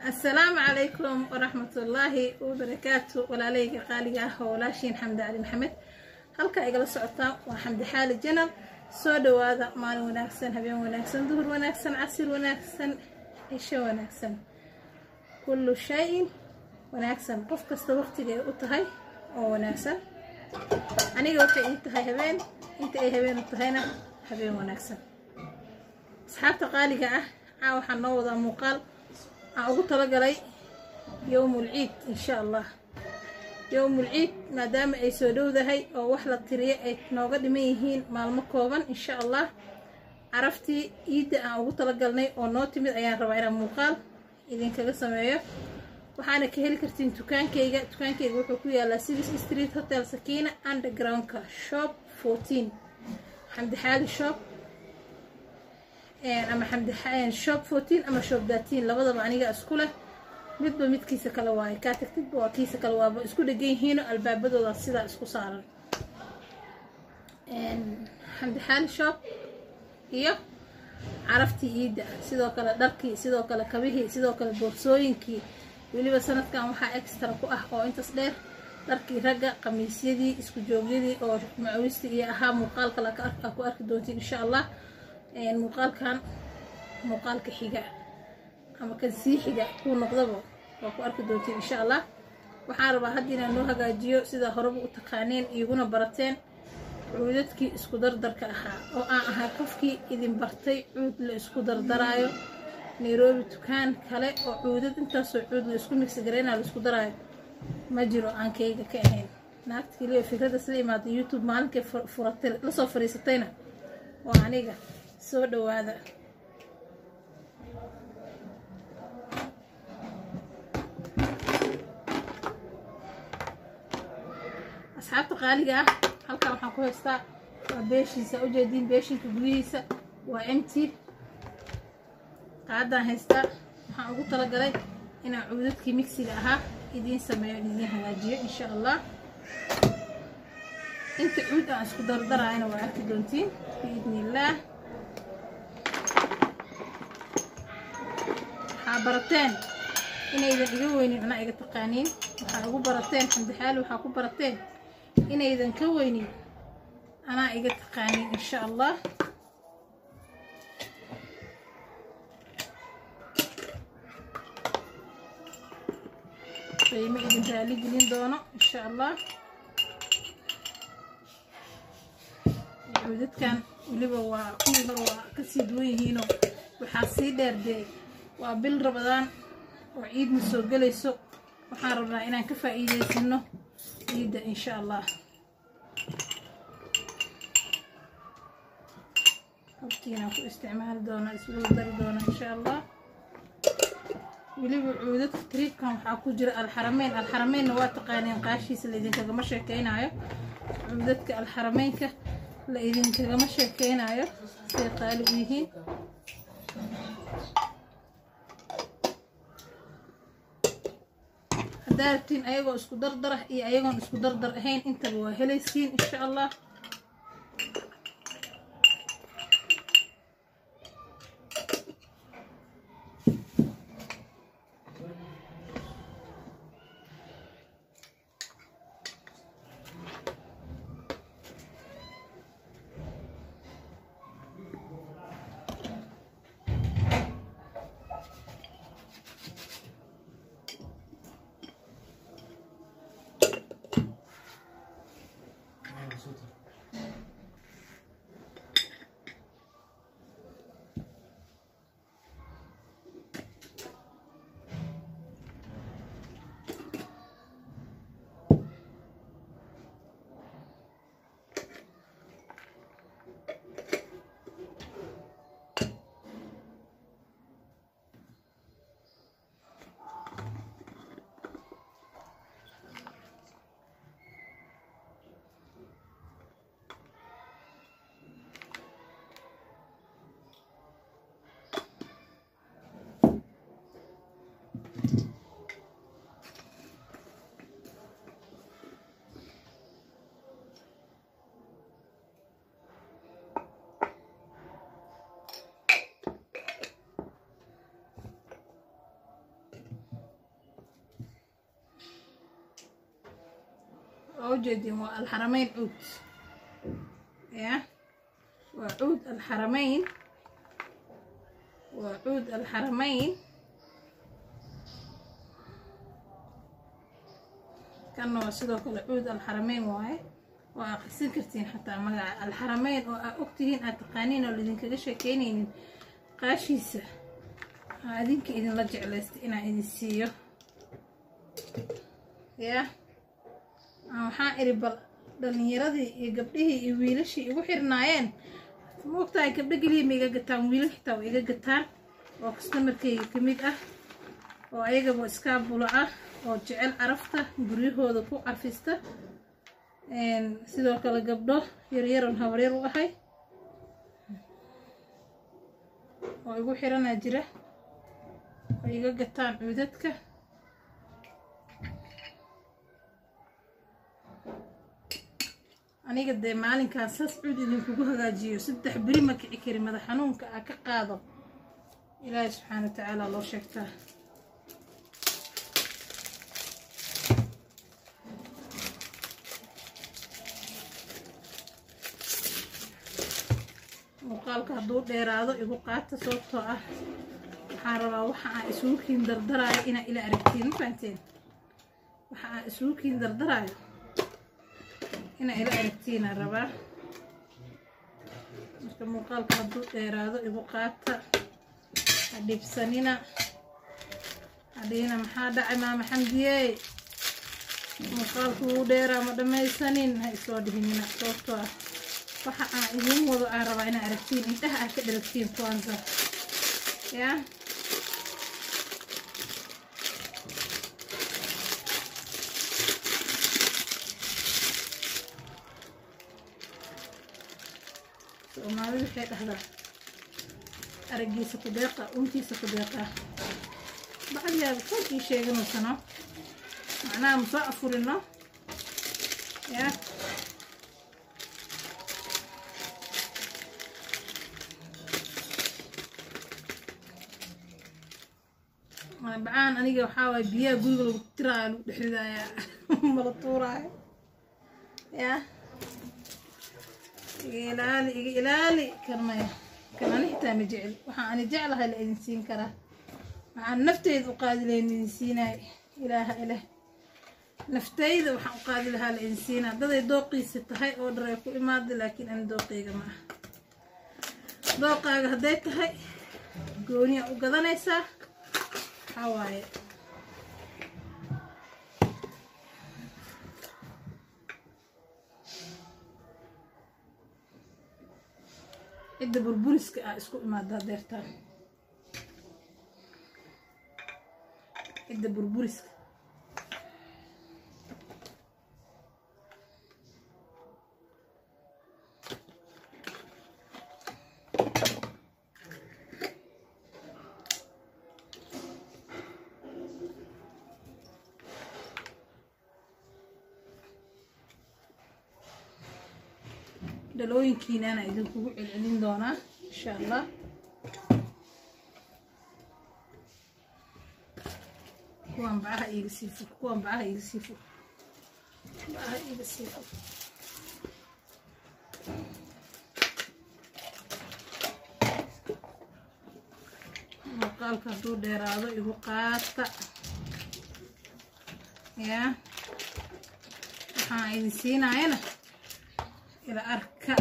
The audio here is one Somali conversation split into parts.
Asalaamu calaykum waraxmatullaahi wabarakaatu. Walaaleyga qaaliga ah oo walaashiin Xamdi Cali Maxamed, halka igala socotaan waa Xamdi Xaali Janal. Soo dhawaada, maalin wanaagsan, habeen wanaagsan, duhur wanaagsan, casir wanaagsan, cisho wanaagsan, kullu shayin wanaagsan. Qof kasta waqtiga ay u tahay oo wanaagsan. Aniga waxay ii tahay habeen, inta ay habeen u tahayna habeen wanaagsan. Asxaabta qaaliga ah, caa waxaan noo wadaa muuqaal aan ugu talagalay yowmul ciid, insha Allah. Yowmul ciid maadaama ay soo dhowdahay oo wax la tiriyo ay nooga dhiman yihiin maalmo kooban, insha Allah, caraftii ciidda aan ugu talagalnay oo noo timid ayaan rabaa inaan muuqaal idinkaga sameeyo. Waxaana ka heli kartiin dukaankayga. Dukaankayga wuxuu ku yaalaa Civis Street, Hotel Sakiina, undergroundka, shop 14, Xamdi Xaali shop ama Xamdi shop 14 ama shop 13, labadaba aniga isku leh. Midba midkiisa kale waaye, kaa tagtidba waa kiisa kale, waaba isku dhegan yihiino, albaabadooda sidaa isku saaran. Xamdi Xaali shop iyo caraftii iidda, sidoo kale dharkii, sidoo kale kabihii, sidoo kale boorsooyinkii. Weliba sanadkan waxaa extra ku ah oo intaas dheer dharkii ragga, qamiisyadii, isku joogyadii oo macawistii iyo ahaa. Muuqaal kale ku arki doontiin, insha Allah, muuqaalkan muuqaalka xiga ama kan sii xiga kuu noqdaba waa ku arki doontiin, insha Allah. Waxaan rabaa hadda inaan noo hagaajiyo, sidaa horeba u taqaaneen iguna barateen, cuudadkii isku dardarka ahaa oo aan ahay qofkii idin bartay cuud la isku dardaraayo. Nairobi dukaan kale oo cuudad intaasoo cuud la isku mix garaynaa, la isku daraayo, ma jiro aan kayga ka ahayn. Naagta keliya fikradda sila imaada YouTube maalinkay furatay lasoo fariisatayna waa aniga. Soo dhawaada. Asxaabta qaaliga ah, halkan waxaan ku haystaa waa beeshiisa, ujeediin beeshinka gudihiisa waa empty. Qaadaan haystaa, waxaan ugu talagalay inaan cuudadkii mixiga ahaa idiin sameeyo, idiin hagaajiyo, insha Allah. Inta cuud aan isku dardaraayana waa arki doontiin, biidni illaah. Waxaa barateen inaydan iga weynin, anaa iga taqaaniin. Waxaa ugu barateen Xamdi Xaali, waxaa ku barateen inaydan ka weynin, anaa iga taqaaniin, insha Allah. Qiimo idin raali gelin doono, insha Allah. Cuudadkan weliba waa kuwii hore waa kasii duwan yihiinoo waxaa sii dheer dee waa bil Rabadaan oo ciidna soo gelayso. Waxaan rabnaa inaan ka faa'iidaysano ciidda, insha Allah. Hortiinaan ku isticmaali doona, isugu dari doona, insha Allah. Weliba cuudadka triibkan waxaa ku jira Alxarameyn. Alxarameynna waa taqaaneen, qaashiisa la idinkagama sheekeynayo. Cuudadka Alxarameynka la idinkagama sheekeynayo siday qaali u yihiin. Haddaa rabtiin ayagoo isku dardarah iyo ayagoon isku dardar ahayn, intaba waa helaysiin, insha Allah. Waa ujeedin, waa Alxaramayn cuud. Ya, waa cuud Alxaramayn, waa cuud Alxaramayn. Kanna waa sidoo kale cuud Alxaramayn waaye. Waa akhrisan kartiin xataa magaca Alxaramayn oo aa ogtihiin, aad taqaaniin oo laidinkaga sheekeynaynin qaashiisa. Adinka idinla jeclaystay inaan idin siiyo. Yaa, waxaan iri bal dhalinyaradii iyo gabdhihii iyo wiilashii igu xirnaayeen. Ma ogtahay, gabdho geliya ma iga gataan, wiilal xitaa waa iga gataan oo customerkayga ka mid ah oo ayagaba iskaabulo ah oo jecel carafta guryahooda ku carfista. Sidoo kale gabdho yaryaron habaryar u ahay oo igu xiranaa jira oo iga gataan cuudadka. Aniga dee maalinkaas saas cuud idinkugu hagaajiyo, 3 beri ma kici kari, madax xanuunka aa ka qaado. Ilaahay subxaana wa tacaala loo sheegtaa. Muuqaalka hadduu dheeraado igu qaata, sababtoo ah waxaan rabaa waxa aan isugu kiin dardaraayo inaa ila aragtiin. Ma fahanteen? Waxa aan isugu kiin dardaraayo inaa ila aragtiinaan rabaa. Marka muuqaalka hadduu dheeraado igu qaata, ha dhibsanina, hadhihina maxaa dhacay maama Xamdiyey, muuqaalku wuu dheeraa, ma dhammaysanin, ha isoo dhihinina, sababtoo ah waxa aan idiin wado aan rabaa inaa aragtiin, indhaha aad ka dharagtiin kuwaansa. Yaa, Soomaalida waxay dhahdaa aragiisa ku deeqa, untiisa ku deeqa. Bacdiyaaba kolkii sheeganaysano macnaha ma soo afurino. Yaa, bacaan aniga waxaa waay biyaha guriga lagu tiraayo, lagu dhex ridaaya, mala tuuraayo. Yaa, iga ilaali, iga ilaali. Kan maya, kan ani xitaa ma jecel. Waxaan ani jeclahay la idin siin karaa, waxaan nafteyda u qaadi lahayn idin siinaay. Ilaaha ileh, nafteyda waxaan u qaadi lahaa la idin siinaa. Daday dooqiisa tahay oo dhar ay ku imaada, laakiin ani dooqeyga ma ah. Dooqaaga hadday tahay gooniya u gadanaysaa. Waxaa waaye cidda burburiska ah isku imaada hadeertaan, cidda burburiska. Dhalooyinkiinana idinkugu celcelin doonaa insha Allah. Kuwan bacaha iiga sii fur, kuwan bacaha iiga sii fur, bacaha iiga sii fur. Muuqaalka hadduu dheeraado igu qaata. Yaa, waxaan idin siinaayana ila arka.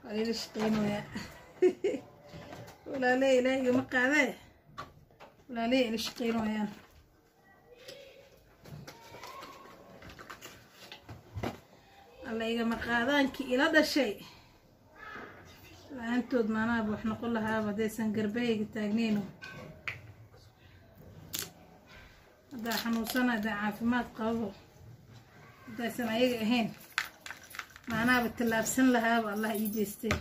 Waa ila shaqeynayaa walaaley, Ilaahay igama qaadee, walaaley ila shaqeynayaan. Alla igama qaadaankii ila dhashay, la-aantood maanaaba wax noqon lahaaba haddaysan garbahayga taagnayno. Haddaa xanuunsana, haddaa caafimaad qababo, haddaysan ayaga ahayn maanaaba tallaabsan lahaaba. Allah ii jeestay.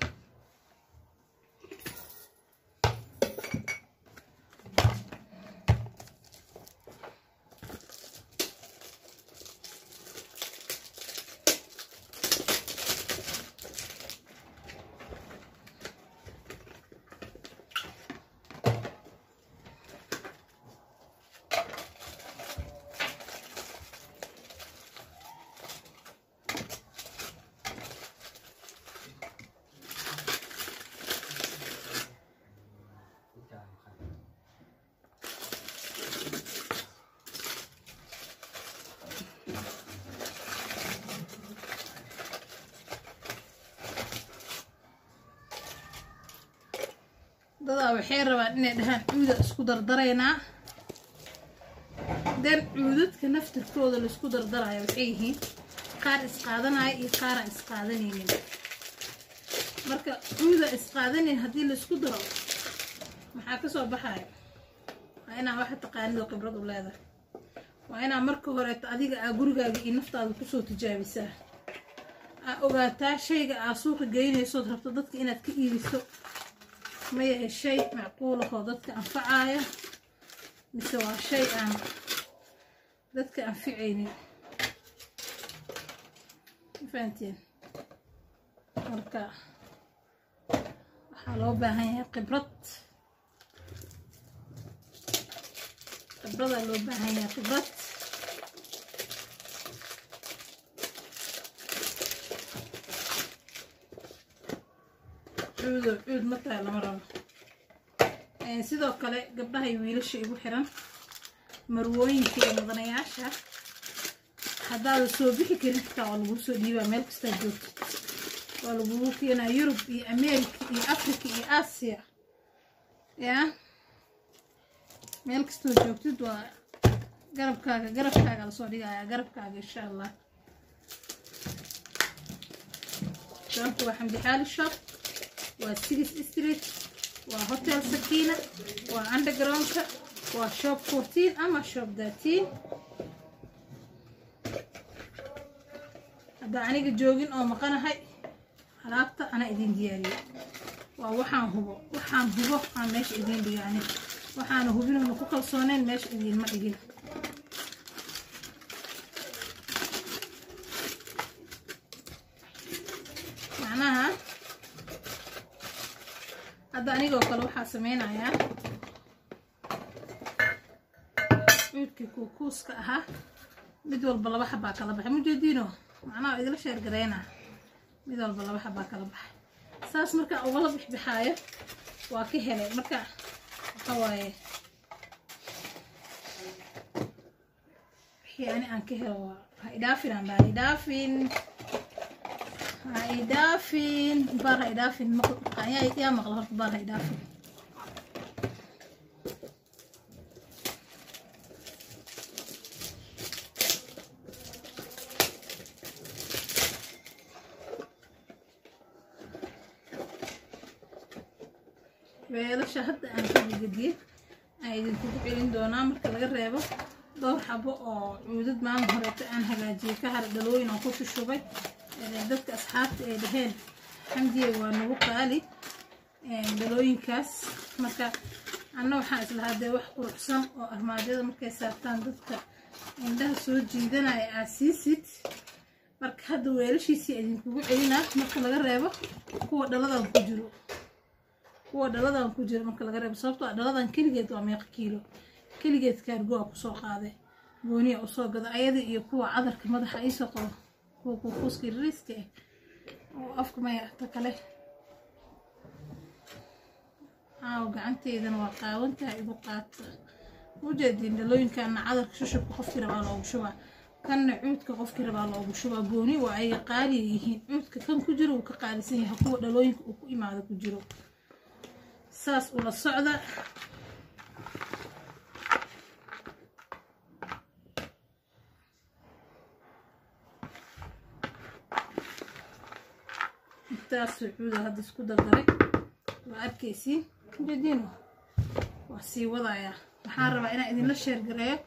Dadaa waxay rabaan inay dhahaan cuuda isku dardaraynaa. Dan cuudadka naftirkooda laisku dardarayo waxay yihiin qaar isqaadanaya iyo qaaraan isqaadanaynin. Marka cuuda isqaadanayn haddii laisku daro maxaa kasoo baxaya? Waa inaa waxa taqaanid oo khibrad u leedahay. Waa inaa marka horeeto adiga aa gurigaaga iyo naftaada kusoo tijaabisaa, aa ogaataa shayga aa suuqa geynaysood rabto dadka inaad ka iibiso ma yahay shay macquul ahoo dadka anfacaya mise waa shay aan dadka anficaynin. Ma fahanteen? Marka waxaa loo baahan yahay khibrad, khibradaa loo baahan yahay, khibrad. Cuudo cuud ma tahay lama rabo. Sidoo kale gabdhaha iyo wiilasha igu xiran, marwooyinka iyo mudanayaasha, haddaada soo bixi karin xitaa waa laguu soo dhiibaa. Meel kastaa joogto waa lagugu keenaa, Yurub iyo America iyo Africa iyo Aasiya, yaa meel kastoo joogtid waa garabkaaga, garabkaaga lasoo dhigayaa, garabkaaga insha Allah. Shopka waa Xamdi Xaali Shop, waa Six Street, waa Hotel Sakiina, waa undergroundka, waa shop 14 ama shop 13. Haddaa aniga joogin oo maqanahay, alaabta anaa idin diyaariyey. Waa waxaan hubo, waxaan hubo aan meesha idiin dhiga. Ani waxaana hubinoona ku kalsooneyn meesha idiinma dhigin. Macnaha hadda anigoo kale waxaa sameynayaa cuudkii kuukuuska ahaa, mid walba laba xabaa kala baxay. Mujeediino macnaha idila share gareynaa, mid walba laba xabaa kala baxay. Saas markaa ugala bixbixaayo waa ka helay. Marka waxa waaye wixii ani aan ka helo waa ha idhaafin, aan dhaha idhaafin, ha idhaafin baar, ha idhaafin. Yaa maqla horta baar ha idhaafin? Weelasha hadda aan ka gediyey aan idinkugu celin doonaa, marka laga reebo dhowr xabo oo cuudad maalin horeeto aan hagaajiyey ka hara, dhalooyin oo ku shushubay. Dadka asxaabta ay dhaheen Xamdiye waa nagu qaali dhalooyinkaas. Marka anna waxaan islahaa dee wax quruxsan oo armaajada markay saartaan dadka indhaha soo jiidanaya aad siisid. Marka hadda weelashiisii idinkugu celinaa, marka laga reebo kuwa dhaladan ku jiro, kuwa dhaladan ku jiro marka laga reebo, sababtoo ah dhaladan keligeed waa meeqa kiilo? Keligeed cargo a kusoo qaaday, gooniya usoo gada ayada iyo kuwa cadarka madaxa iisoo qabo, kuwa kuukuuska riiska ah oo afka maya ta kale. Caaw gacanteydana waa qaawantaha, igu qaata. Ujeediin dhalooyinkana cadarka shushubka qofkii rabaa loogu shubaa, kanna cuudka qofkii rabaa loogu shubaa. Gooni waa ayaga qaaliya yihiin. Cuudka kan ku jiro wuu ka qaalisan yahay kuwa dhalooyinka uu ku imaado ku jiro. Saas ula socda. Intaasuu cuuda hadda isku dardaray waa arkaysiin, ujeediino waa sii wadayaa. Waxaan rabaa inaan idinla share gareeyo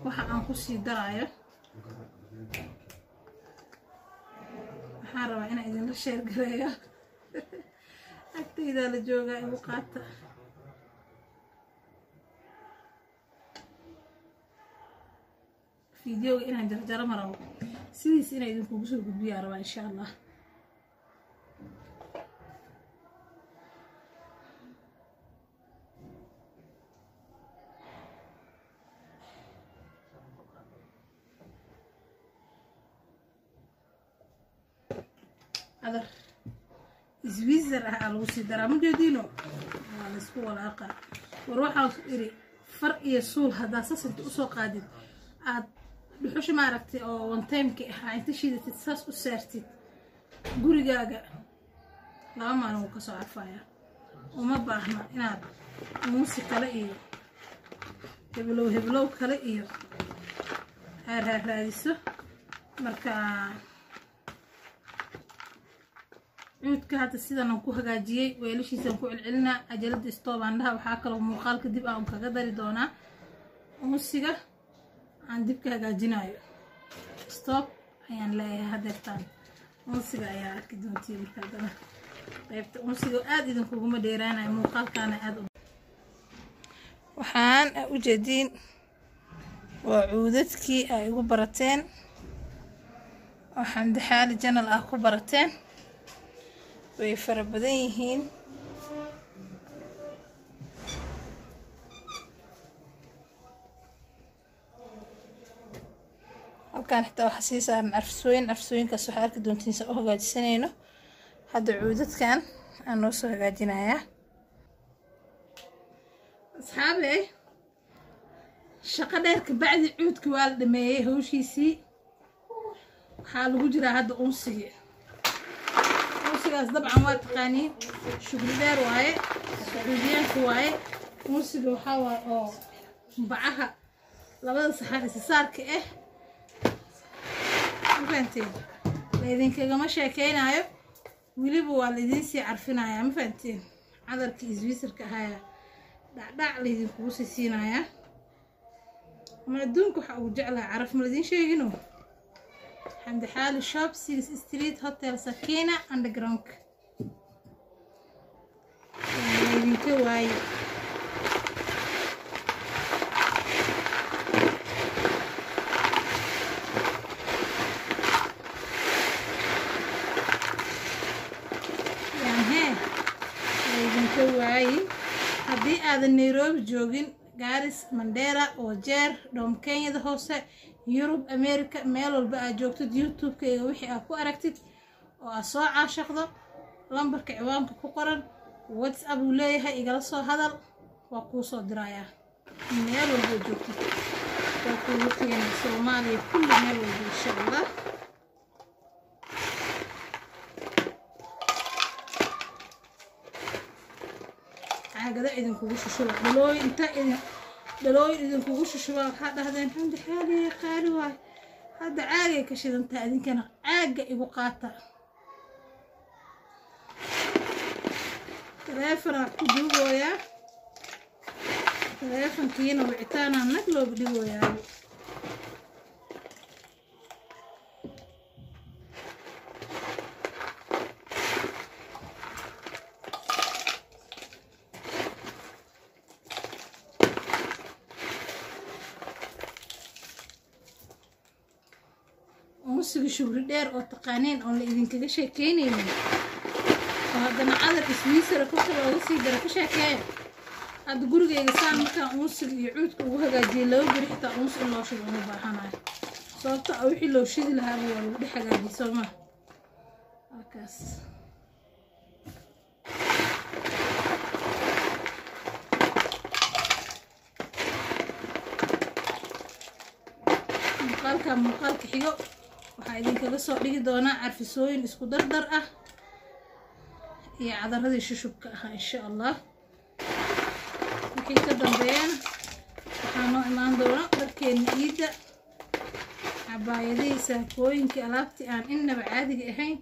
waxa aan ku sii daraayo. Waxaan rabaa inaan idinla share gareeyo. Agtaydaa la joogaa, igu qaata. Videoga inaan jarjaro ma rabo, sidiis inaan idinkugu soo gudbiyaa rabaa insha Allah. Cadar swizer ah aa lagu sii daraa, mujeediino waa laysku walaaqa. War waxaa iri far iyo suul haddaa sas inta usoo qaadid aad dhuxusha maaragtay oo one timeki ahaa inta shiidatid saas u saartid gurigaaga, 2 maalin wuu kasoo carfayaa. Uma baahna inaad Unsi kale iyo heblow heblow kale iyo raadiso. Marka cuudka hadda sidan aan ku hagaajiyey, weelashiisaan ku celcelinaa, cajalada istoobaan dhaha. Waxaa kaloo muuqaalka dib aan kaga dari doonaa unsiga aan dib ka hagaajinayo. Stop ayaan leeyahay hadeertaan, unsiga ayaa arki doontii. Marka haddana qaybta unsiga aada idinkuguma dheeraanayo muuqaalkaana aada. Waxaan u jeediin waa cuudadkii ay igu barateen oo Xamdi Xaali Janal ah ku barateen, way fara badan yihiin. Halkaan xitaa waxaa sii saaran carfisooyin, carfisooyinkaas waxaa arki doontiin sa u hagaajisanayno. Hadda cuudadkan aan noo soo hagaajinayaa, asxaabe. Shaqo dheer kabacdi cuudki waa la dhameeyey hawshiisii. Waxaa lagu jiraa hadda unsigii. Unsigaas dabcan waa taqaaniin, Shugri Dheer waaye, Sacuudiyaanka waaye. Unsiga waxaa waaye oo bacaha labada saxan isisaarka ah, ma fahanteen? Laydinkagama sheekeynaayo, weliba waa laydiin sii carfinayaa, ma fahanteen? Cadarkii iswiisarka ahayaa dhacdhac laydinkugu sii siinayaa. Ma adduunka waxa ugu jeclaha caraf ma laidiin sheegino? Xamdi Xaali Shop, Six Street, Hotel Sakina underground, laydinka waaye. Yaan hee laydinka waayi. Haddii aadan Nairobi joogin, Gaaris, Mandheera, Wajeer, dhoom Kenyada hoose, Yurub, America, meel walba aad joogtid, YouTube-kayga wixii aad ku aragtid oo aad soo caashaqdo, lambarka ciwaanka ku qoran WhatsApp uu leeyahay, igala soo hadal, waa kuu soo dirayaa. Meel walba joogtid waa kuugu keenay, Soomaaliya kulli meel walba, insha Allah. Caagada idinkugu shushuba, dhalooyin inta idin dhalooyin idinkugu shushuba. Waxaa dhahdeen Xamdi Xaali qaali waay, hadda caagay ka shidantahay, idinkana caaga igu qaata. Taleefona wax ku duubooyaa, taleefonkiina wicitaanaa nag looga dhigooyaa. Unsiga Shugri Dheer oo taqaaneen oon la idinkaga sheekeynaynin, oo haddana cadar iswiisara korka looga sii dara, ka sheekeeya. Hadda gurigayga saan markaan unsiga iyo cuudka ugu hagaajiyay, 2 beri xitaa unsi in loo shido uma baahanayo, sababto a wixii loo shidi lahaaba waa lagu dhex hagaajiyay, soo maa? Halkaas muuqaalka, muuqaalka xigo waxaa idinkaga soo dhigi doonaa carfisooyin isku dardar ah iyo cadaradii shushubka ahaa, insha Allah. Wixii ka dambeeyana waxaa noo imaan doona dharkeena iidda, cabaayadihii, saakooyinkii, alaabtii aan innaba caadiga ahayn.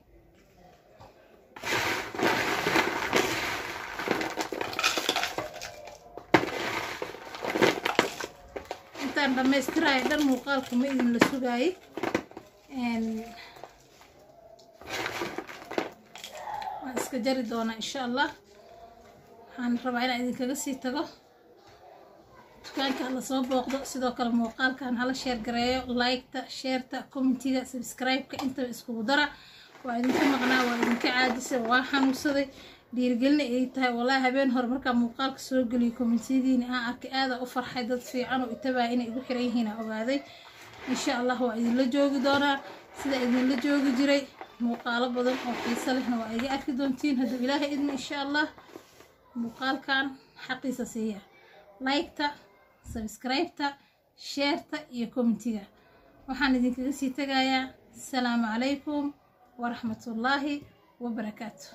Intaan dhammaystiraayo dhan muuqaalka ma idin la sugaayay, waan iska jari doonaa, insha Allah. Waxaan rabaa inaan idinkaga sii tago dukaanka hala soo booqdo. Sidoo kale muuqaalkan hala share gareeyo, like-ta, share-ta, comment-iga, subscribe-ka, intaba iskugu dara. Waa idinka maqnaa, waa idinka caajisay, waa xanuunsaday. Dhiirigelina ay tahay wallaahi. Habeen hore markaa muuqaalka soo geliyo, comment-iyadiina aan arkay, aada u farxay. Dad fiican oo itabaa inay igu xiran yihiin aan ogaaday. Insha Allah waa idinla joogi doonaa sida idinla joogi jiray. Muuqaalo badan oo xiiso lehna waa iga arki doontiin hadduu Ilaahay idmo, insha Allah. Muuqaalkan xaqiisa siiya, like-ta, subscribe-ta, share-ta iyo comment-iga. Waxaan idinkaga sii tagayaa asalaamu calaykum waraxmatullaahi wabarakaatu.